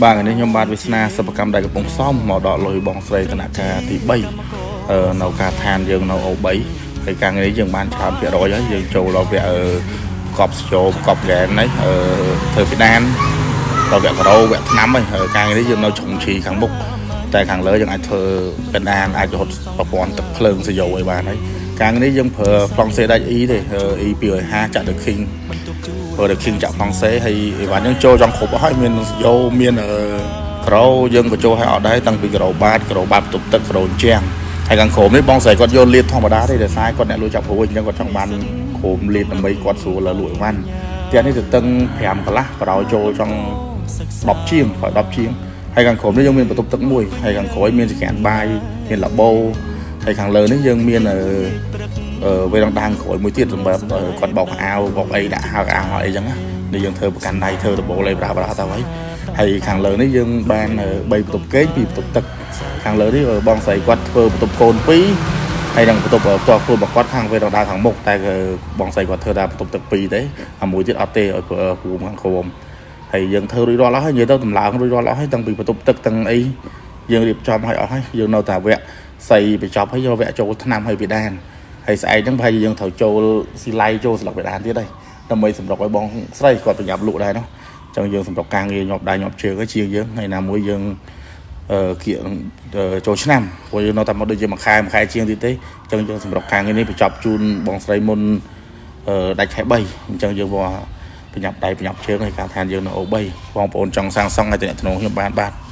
បាទថ្ងៃនេះខ្ញុំបាទវាសនាសិប្បកម្មដែលកំពង់សោមមកដកលុយបងស្រីគណៈការទី3នៅការដ្ឋានយើងនៅអូ3ហើយការងារនេះយើងបានច្រើនភាគរយហើយយើងចូលដល់វគ្គកប់ស្ជោកប់ហ្គេនហ្នឹងធ្វើពីដានដល់វគ្គការ៉ូវគ្គថ្នាំហើយការងារនេះយើងនៅជ្រុងឈីខាងមុខតែខាងលើយើងអាចធ្វើពីដានអាចរត់ប្រព័ន្ធទឹកភ្លើងសយោឲ្យបានហើយការងារនេះយើងប្រើប្លង់សេដាច់ E ទេ E 250ចាក់ The King ព្រោះតែ King ចាក់ហ្វ្រង់សេហើយអីវ៉ាន់យើងចូលចង់គ្រប់ហើយមានយោមានអឺក្រូយើងក៏ចូលឲ្យអត់ដែរតាំងពីក្រូបាតក្រូបាតបន្ទប់ទឹកក្រូជាងហើយខាងក្រោមនេះបងស្រីគាត់យកលៀតធម្មតាទេដោយសារគាត់អ្នកលួចចាប់ព្រួយអញ្ចឹងគាត់ចង់បានក្រោមលៀតដើម្បីគាត់ស្រួលលក់អីវ៉ាន់ផ្ទះនេះទៅតឹង5កន្លះបរោចូលចង់10ជាងហើយ10ជាងហើយខាងក្រោមនេះយើងមានបន្ទប់ទឹកមួយហើយខាងក្រោយមានចង្ក្រានបាយមានឡាបូហើយខាងលើនេះយើងមានអឺវេរងដាងក្រោយមួយទៀតសម្រាប់គាត់បោកអាវបោកអីដាក់ហៅអាវអីចឹងណានេះយើងធ្វើប្រកាន់ដៃធ្វើដបូលអីប្រាប្រាទៅហើយហើយខាងលើនេះយើងបាន3បន្ទប់គេង2បន្ទប់ទឹកខាងលើនេះបងស្រីគាត់ធ្វើបន្ទប់កូន2ហើយនឹងបន្ទប់ផ្ទាល់ខ្លួនរបស់គាត់ខាងវេរងដាងខាងមុខតែបងស្រីគាត់ធ្វើតែបន្ទប់ទឹក2ទេអាមួយទៀតអត់ទេឲ្យព្រមខាងក្រោមហើយយើងធ្វើរួចរាល់អស់ហើយនិយាយទៅតម្លើងរួចរាល់អស់ហើយតាំងពីបន្ទប់ទឹកទាំងអីយើងរៀបចំឲ្យអស់ហើយយើងនៅតែវគ្គសីបញ្ចប់ហើយយកវគ្គចូលឆ្នាំហើយពីដានហើយស្អែកហ្នឹងប្រហែលជាយើងត្រូវចូលស៊ីឡៃចូលស្លឹកបេដានទៀតហើយដើម្បីសម្រុកឲ្យបងស្រីគាត់ប្រញាប់លក់ដែរនោះអញ្ចឹងយើងសម្រុកការងារញាប់ដៃញាប់ជើងហើយជាងយើងថ្ងៃណាមួយយើងគៀកចូលឆ្នាំព្រោះយើងនៅតែមកដូចជាមួយខែមួយខែជាងទៀតទេអញ្ចឹងយើងសម្រុកការងារនេះបញ្ចប់ជូនបងស្រីមុនដាច់ខែ3អញ្ចឹងយើងមកប្រញាប់ដៃប្រញាប់ជើងឲ្យការឋានយើងនៅអូ3បងប្អូនចង់សាងសង់ឲ្យតំណខ្ញុំបានបាទ។